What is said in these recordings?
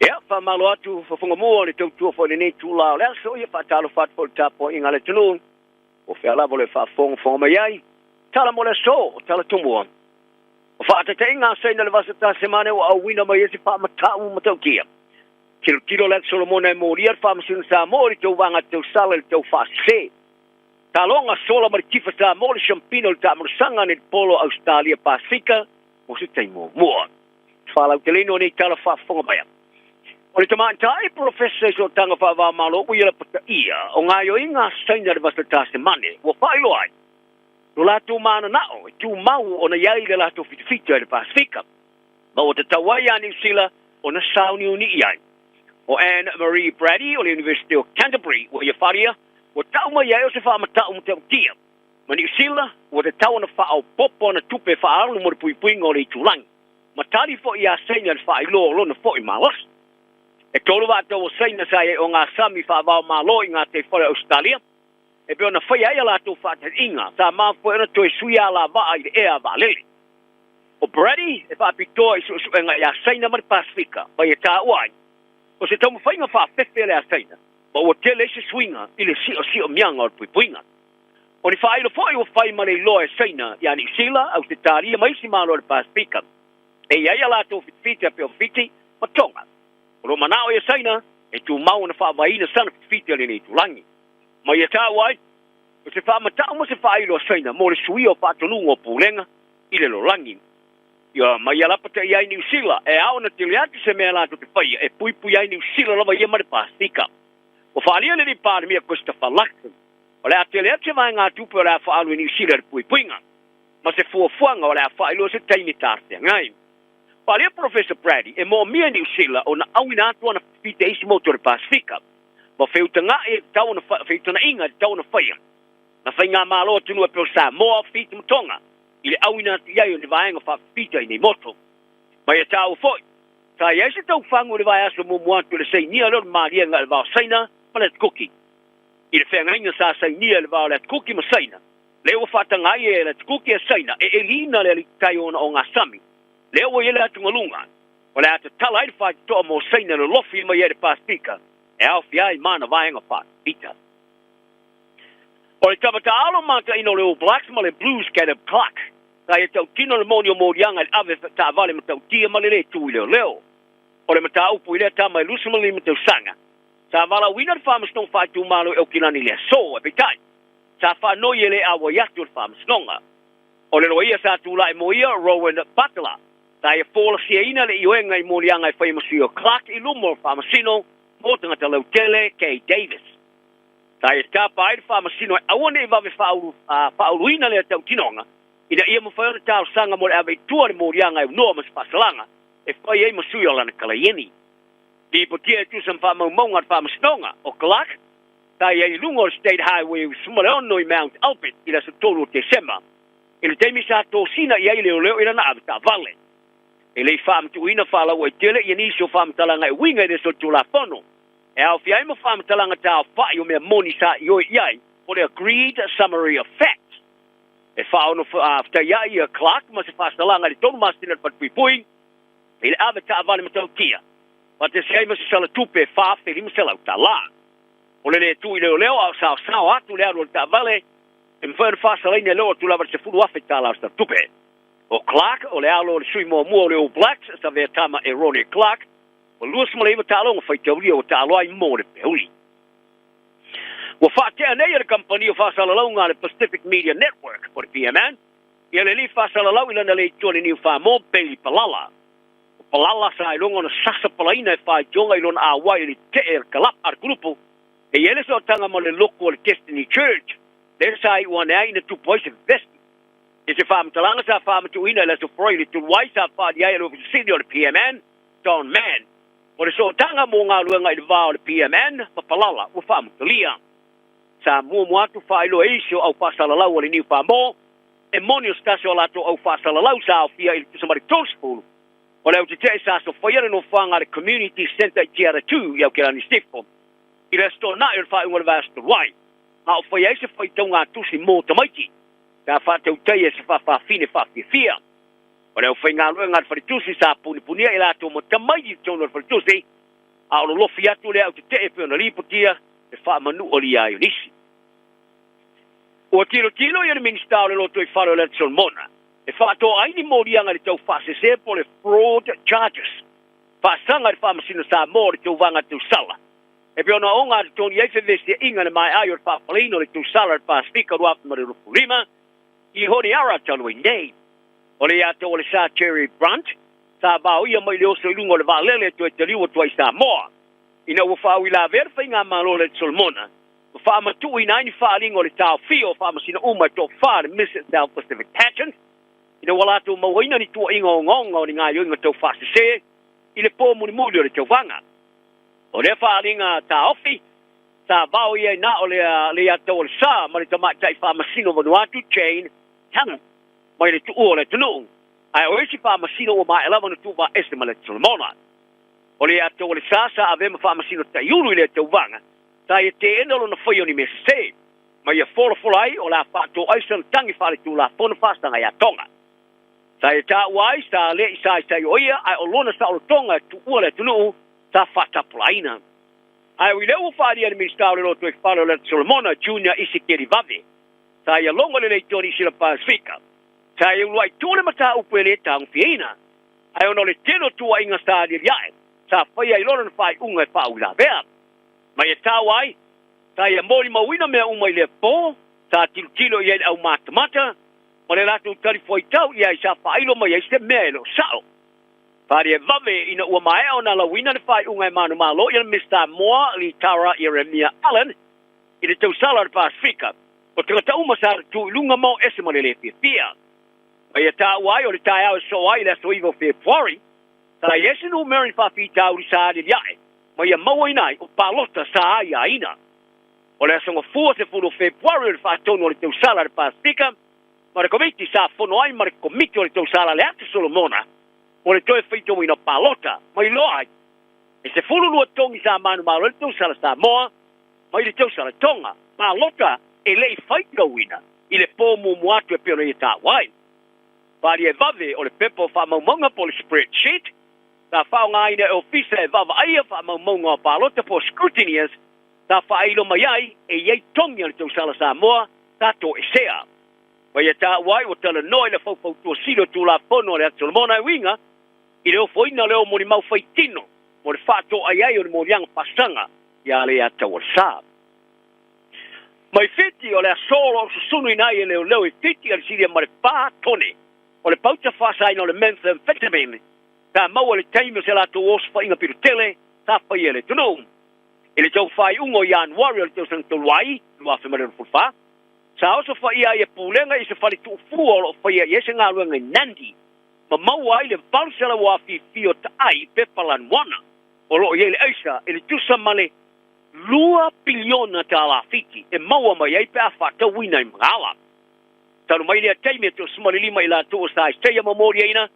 Ia, faamalo atu fofogamua o le tautua foi i lenei itula o le aso, ia faatalofa atu foi i le tapuaiga a le atunuu, po o fea lava o le faafogafoga mai ai. Tala mo le aso, o tala tomua. O faataitaiga a Saina le Vasa Tasemane ua auina mai ai se faamatau matautia. Tilotilo le Solomona e molia le faamasino Samoa i le tauvaga tausala i le tau faasese. Taloga sola ma le tifa Samoa le siampina o le taamalosaga nei le polo Ausetalia Pasefika mo se taimi muamua. Faalauteleina o nei tala faafofoga mai. O le tamaitai polofesa i sootaga faava-o-Malo ua ia lapataia o gaoioiga a Saina le Vasa Tasemane ua faailoa ai lo latou mananao e tumau ona i ai le latou fitafita i le Pasefika ma ua tatau ai ia Niu Sila ona sauniuni i ai. O Anne Marie Brady o le University o Canterbury ua ia falia ua tau mai ai o se faamatau matautia ma Niu Sila ua tatau ona faaopoopo ana tupe faaalu mo le puipuiga o le itulagi ma tali foi iā Saina le faailoa o lona foi malosi. E tolu vaa o Saina sa i ai o ngā sami faava-o-Malo i ngā teifale o Ausetalia e pei ona faia ai a latou faataliiga sa mafua ai ona toe suia alavaa i le ea vaalele. O Brady e faapitoa i suesuega iā Saina ma le Pasefika ma ia taua ai o se taumafaiga faafefe le a Saina ma ua tele ai se suiga i le siosiomiaga o le puipuiga. O ni faailo foi ua fai ma le iloa e Saina iā Niu Sila, Ausetalia ma isi malo o le Pasefika e i ai a latou fitafita e pei o Fiti ma Tonga. O lo o manao ia Saina e tumau ona faavaeina sana fitafita i lenei itulagi. Ma ia taua ai, o se faamatau ma se faailo a Saina mo le suia o faatonuga o pulega i le lalolagi. Ia, ma ia lapataia ai Niu Sila, e ao ona tele atu se mea latou te faia e puipui ai Niu Sila lava ia ma le Pasefika. Ua faaalia le alii Palemia Christopher Luxon, o le a tele atu se vaegatupe o le a faaalu e Niu Sila i le puipuiga, ma se fuafuaga o le a faailoa se taimi talafeagai. Faaalia Polofesa Brady e moomia e Niu Sila ona auina atu ana fita i isi motu o le Pasefika, ma feutaga'i e tatau ona feutagaiga e tatau ona faia na faigamalo atunuu e pei o Samoa, Fiti ma Tonga i le auina atu i ai o ni vaega faapipita i nei motu. Ma ia taua foi, sa i ai se taufagu i le vaiaso muamua atu i le sainia lea o le maliega i le va o Saina ma le Atukuki. I le feagaiga sa sainia i le va o le Atukuki ma Saina, lea ua faataga ai e le Atukuki a Saina e eliina le aliitai ona o Gasami, lea ua i ai le atugaluga o le a tatala ai le faitotoa mo Saina e lolofi mai ai le Pasefika e aofia ai ma ana vaega faapipita. O le tama taalo mataina o le All Blacks ma le Blues Caleb Clarke, sa ia tautino le moni o moliaga i le ave taavale matautia ma le lē tu i leoleo. O le mataupu i lea tama e 25 tausaga, sa valaauina le Faamasinoga Faaitumalo i Aukilani i le aso, ae peitai, sa faanoi e le auai atu o le Faamasinoga. O le loia sa tulai mo ia, Rowan Butler, sa ia folasiaina le ioega i moliaga e faia ma sui o Clarke i luma o le Faamasino mo tagata lautele, Kay Davis. Sa ia tapa ai le Faamasino e aua ne i vave faauluina lea tautinoga, ina ia mafai ona talosaga mo le ave i tua le moliaga e unoa ma se faasalaga e fai ai ma sui o lana kalaieni. Lipotia e tusa ma faamaumauga a le Faamasinoga, o Clarke, sa i ai i luga o le State Highway 16 i Mount Albert i le aso 3 o Tesema, i le taimi sa tosina i ai leoleo i lana ave taavale. E le i faamatuuina faalauaitele ia nisi o faamatalaga e uiga i le solitulafono, e aofia ai ma faamatalaga taofa'i o mea moni sa ioe i ai o le Agreed Summary of Facts. E faaono fetaia'i ia Clarke ma se faasalaga i le tolu masina i le falepuipui i le ave taavale matautia, faatasi ai ma se sala tupe e $4,500. O le lē tu i leoleo a o saosao atu le alu o le taavale, e mafai ona faasalaina e le oo atu lava i le $10,000 o se sala tupe. O Clarke o le alo o le sui muamua o le All Blacks, Savea Tama e Ronnie Clarke, ua 29 taaloga faitaulia ua taalo ai mo le peuli. Ua faatea nei e le kamupani o faasalalauga a le Pacific Media Network, po o le PMN, ia le alii faasalalau i lana leitua le niu Samoa, Bailey Palala. O Palala sa iloga ona sasa palaina e faitioga i lona auai i le tetee a le kalapa a le kulupu e i ai le sootaga ma le lotu o le Destiny Church, lea sa iu ane ai ina tupu ai se vevesi. I se faamatalaga sa faamatuuina i le Aso Faraile talu ai sa faaali ai e le Ofisa Sili o le PMN, Don Mann, o le sootaga mo galuega i le va o le PMN ma Palala ua faamutalia. Sa muamua atu faailoa e isi o au faasalalau a le Niu Samoa e moni o se tasi o a latou au faasalalau sa aofia i le tusa ma le 30 o le au tetee sa sofaia le nofoaga a le Community Centre i Tiaratū i Aokelani Sifo i le Aso Toonai o le faaiuga o le vaiaso talu ai, a o faia ai se faitauga tusi mo tamaiti sa faatautaia e se faafafine faafiafia. O le aufaigaluega a le faletusi sa punipunia i latou ma tamaiti i totonu o le faletusi. A o lolofi atu le au tetee pei ona lipotia le faamanualia ai o nisi. Ua tilotilo ia le Minisita o le Lotoifale o le Solomona e faatoa ai ni moliaga i le tau faasese po o le fraud charges faasaga i le Faamasino Samoa o le tauvaga tausala e pei ona oga totogi ai fevesiaiga i le maea ai o le faapaleina o le tausala o le Pasefika 2025 i Honiara talu ai nei. O le ia o le Sa Cherry Brunt sa vaoia mai le oso i luga o le vaalele toe taliu atu ai Samoa ina ua faauilavea le faigamalo le Solomona ma faamatuuina ai ni faaaliga o le taofia o faamasino uma e toafa le Miss South Pacific Pageant ina ua latou mauaina ni tuuaiga ogaoga o ni gaoioiga tau faasese i le po mulimuli o le tauvaga. O lea faaaliga taofi sa vaoia ai na o le iatau o le sa ma le tamaitai faamasino Vanuatu Jane Tanga mai le tuua o le atunuu, ae o isi faamasino ua maea lava ona tuuvaaese ma le Solomona. O le iatau o le sa sa avea ma faamasino taiulu i lea tauvaga sa ia teena lona faia o ni mea sese ma ia folafola ai o le a faatoa ai sana tagi faaletulafono faasaga ia Tonga. Sa ia taua ai sa le i saisai o ia, ae o lona saolotoga e tuua le atunuu sa faatapulaaina. Ae ui lea ua faaalia e le Minisita o le Lotoifale o le Solomona Junior Isikeli Vave sa ia logo lelei toni i sila Pasefika sa ia uluai tu le mataupu e le tagofiaina, ae ona o le tele o tuuaiga sa alialiae sa faia ai loa lona faaiuga e faauilavea. Ma ia taua ai sa ia molimauina mea uma i lea po sa tilotilo i ai le aumatamata ma le latou talifuaitau i ai sa faailo mai ai se mea e le o sao. Faaalia e vave ina ua maea ona lauina le faaiuga e manumalo ia le Miss Samoa Litara Ieremia Allan i le tausala o le Pasefika, o tagata uma sa tu i luga ma o ese ma le lē fiafia. Ma ia taua ai o le taeao e soo ai i le aso 9 o Fepuari, sa i ai se numera ni faafitauli sa alialiae ma ia mauaina ai o palota sa aiaina. O le aso Gafua 10 o Fepuari o le faatonu o le tausala a le Pasefika ma le Komiti sa fono ai ma le Komiti o le tausala le Ata Solomona mo le toe faitauina o palota ma iloa ai e 12 togi sa manumalo ai le tausala Samoa mai le tausala Tonga, palota e le i faitauina i le po muamua atu e pei ona ia taua ai. Faaalia e vave o le pepa o faamaumauga po o le spreadsheet sa faaaogaina e ofisa e vaavaaia faamaumauga o palota po o scrutineers sa faailo mai ai e i ai togi a le tausala Samoa sa toesea. Ma ia taua ai ua talanoa i le faufautua sili o Tulafono a le Ata Solomona e uiga i le ofoina lea o molimau faitino mo le faatoai ai o le moliaga faasaga ia le iatau o le sa. Mai Fiti o le aso o lo o susunuina ai e leoleo i Fiti a le silia ma le 4 tone o le pauta faasaina o le methamphetamine sa maua i le taimi o se latou osofaiga pilotele sa faia e le atunuu. I le tau faaiuga o Ianuari o le tausaga talu ai 2024, sa osofaia ai e pulega i se fale tuufua o lo o faia i ai se galuega i Nandi ma maua ai le 800 afifi o taai pepa lanuana o lo o i ai le aisa i le tusa ma le 2 piliona tala Fiti e maua mai ai pe a faatauina i magala. Talu mai lea taimi e 15 i latou o sa isaia ma moliaina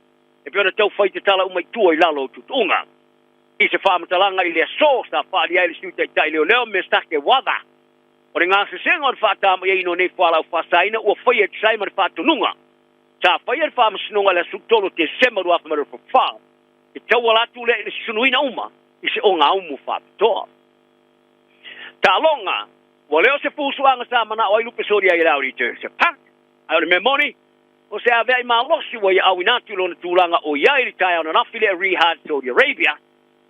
e pei ona tau fai tatala uma i tua i lalo o tuutuuga. I se faamatalaga i le aso sa faaalia ai le Sui Taitai leoleo Mesake Wava o le gasesega o le faatamaiaina o nei fualaau faasaina ua faia e tusa ai ma le faatonuga sa faia le Faamasinoga i le aso 3 o Tesema 2024 e tauala atu lea i le susunuina uma i se ogaumu faapitoa. Taaloga, ua le o se fusuaga sa manao ai lupe soli ai e le Audi Jersey Park, ae o le mea moni, o se aveai malosi ua ia auina atu i lona tulaga o i ai le taeao ananafi le Riyadh, Saudi Arabia,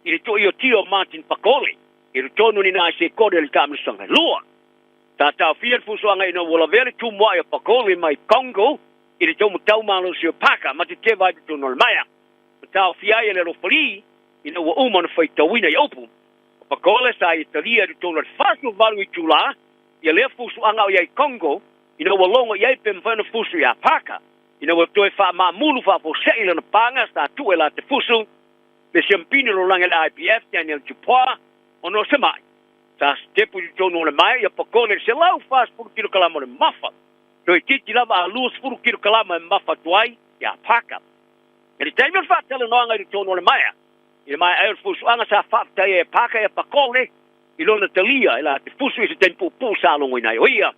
i le toʻi o tio Martin Pakole i totonu ni nai sekone o le taamilosaga e lua. Sa taofia le fusuaga ina ua lavea le tumuaʻi o Pakole mai Congo i le taumatau malosi o Paka ma teteva ai totonu o le maea. Ma taofia ai e le alofalī ina ua uma ona faitauina i upu. O Pakole sa ia talia i totonu o le 48 itulā ia lea fusuaga o i ai Congo ina ua logo i ai pe mafai ona fusu iā Paka. Ina ua toe faamaamulu faafoseʻi lana paga sa tuu e la te fusu le siampini o lalolagi a le IBF Daniel Dupois ona o se maʻi. Sa sitepu i totonu o le maea ia Pakole i le 140 kilokalama o le mafa. Toeitiiti lava a 20 kilokalama e mafa atu ai iā Paka. I le taimi o le faatalanoaga i totonu o le maea, i le maea ai o le fusuaga sa faafetaia e Paka ia Pakole i lona talia e la te fusu i se taimi puupuu sa logoina ai o ia.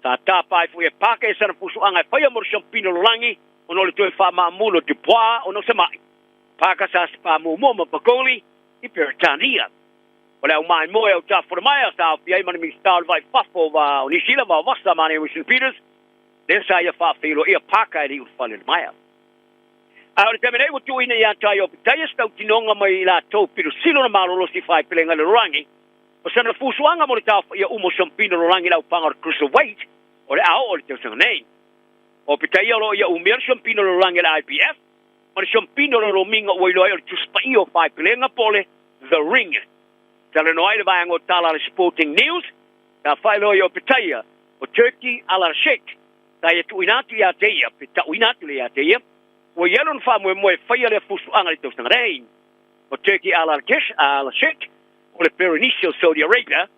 Sa tapa ai foi e Paka ia sana fusuaga e faia mo le siampini o lalolagi ona o le toe faamaamulu o Dupois ona o se maʻi. Paka sa se pamuamua ma Pakoli I Peretania. O le au mai moe au tafura mai a sa aofia ai ma le Minisita o le Vai i Fafo o Niu Sila Vaovasa ma Winston Peters, lea sa ia faafeiloaia Parker e le i ulufale le maea. A o le taimi nei ua tuuina ia te ia o Pitaia se tautinoga mai i latou pilosilo na malolosi i faepelega i le lalolagi, o sana fuafuaga mo le taofaia uma o siampina lalolagi i le aupaga o le Cruiserweight o le a oo i le tausaga nei. O Pitaia o lo o ia umia le siampina lalolagi a le IBF ma le siampina o le lomiga ua iloa ai o le Tusi Paia o Faepelega po o le The Ring. Talanoa ai le vaega o tala a le Sporting News, sa faailoa i Opetaia o Turkey Alalshikh sa ia tuuina atu ia te ia, pe tauina atu lea ia te ia, ua i ai lona faamoemoe e faia lea fusuaga i le tausaga nei. O Turkey Alalshikh o le Perenisi o Saudi Arabia,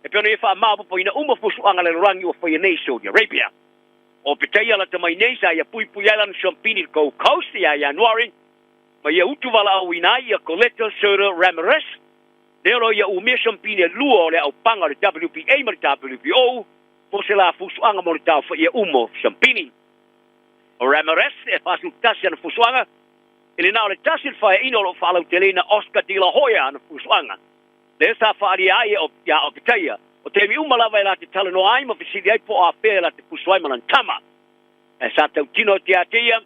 e pei ona ia faamaopoopoina uma fusuaga a le lalolagi ua faia nei i Saudi Arabia. O Opetaia lata mai nei sa ia puipui ai lana siampini i le Gold Coast ia Ianuari, ma ia utu valaauina ai ia Coletta Cerda Ramirez, lea o lo o ia umia siampini e lua o le aupaga o le WBA ma le WBO, po o se la fusuaga mo le taofaia uma o siampini. O Ramirez e 41 ana fusuaga, i le na o le tasi le faeaina o lo o faalauteleina Oscar De La Hoya ana fusuaga. Lea sa faaalia ai ia Opetaia, o taimi uma lava e la te talanoa ai ma fesili ai po o afea e la te fusu ai ma lana tama. Ae sa tautino atu ia te ia,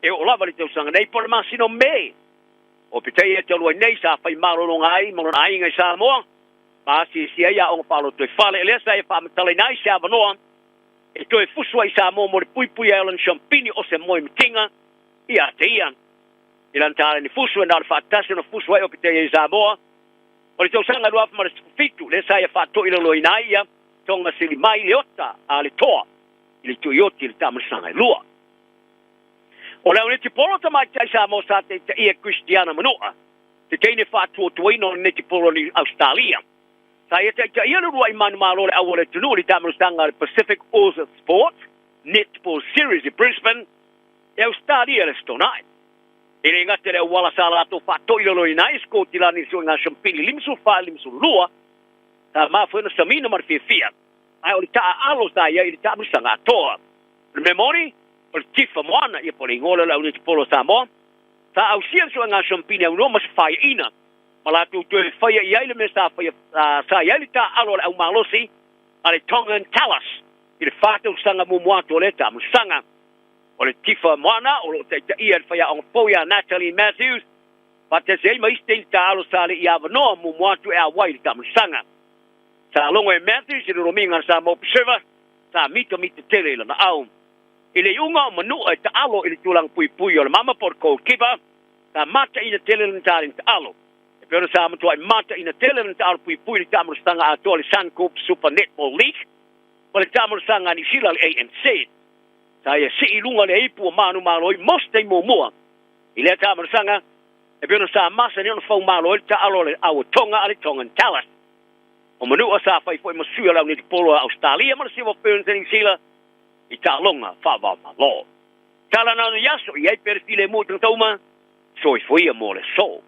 e oo lava i le tausaga nei po o le masina o Me. O Opetaia e talu ai nei sa fai malologa ai ma lona aiga i Samoa, ma asiasi ai aoga faalotoifale, lea sa ia faamatalaina ai se avanoa e toe fusu ai i Samoa mo le puipui ai o lana siampini o se moe mitiga ia te ia. I lana taleni fusu e na o le faatasi ona fusu ai Opetaia i Samoa, o le tausaga 2017, lea sa ia faatoilaloina ai ia Tonga sili mai le ota a le toa i le tuioti i le taamaisaga e lua. O le au netipolo tamaitai Samoa sa taitaia Christiana Manua, te teine faatuatuaina o le netipolo ni Australia. Sa ia taitaia le uluai manumalo o le au o le atunuu i le taamaisaga a le Pacific Oz Sport Netball Series i Brisbane e Australia le Stonai. E le gata i le auala sa latou faatoilaloina ai Sikotilani i le suiga siampini 54 i le 52, sa mafua ona samina ma le fiafia, ae o le taaalo sa i ai i le taamaisaga atoa. O le mea moni, o le Tifa Moana, ia po o le igoa lea o le aunetipolo o Samoa, sa ausia le suiga siampini aunoa ma se faiaina, ma latou toe faia i ai le mea sa faia, sa i ai le taaalo a le aumalosi a le Tongan Talas i le 4 tausaga muamua atu o lea taamaisaga. O le Tifa Moana o lo o taitaia e le faiaoga fou ia Natalie Matthews, faatasi ai ma isi teine taaalo sa le i avanoa muamua atu e auai i le taamaisaga. Sa logo e Matthews i le lomiga a le Samoa Observer, sa mitamita tele i lana au. I le iuga o Manua e taalo i le tulaga puipui o le mama po o le goalkeeper, sa mataina tele lana taleni taalo. E pei ona sa matuai mataina tele lana taalo puipui i le taamaisaga atoa le Suncorp Super Netball League ma le taamaisaga a Niu Sila le ANC. Sa ia sii i luga le ipu o manumalo i most taimi muamua i lea taamaisaga, e pei ona sa masani ona faumalo ai le taalo a le auatoga a le Tongan Tallis. O Manua sa fai foi ma sui o le aunetipolo a Australia ma le Silver Ferns a Niu Sila i taaloga faava-o-Malo. Tala na ona i aso i ai pea le filemu i tagata uma, soifua ia mo le aso.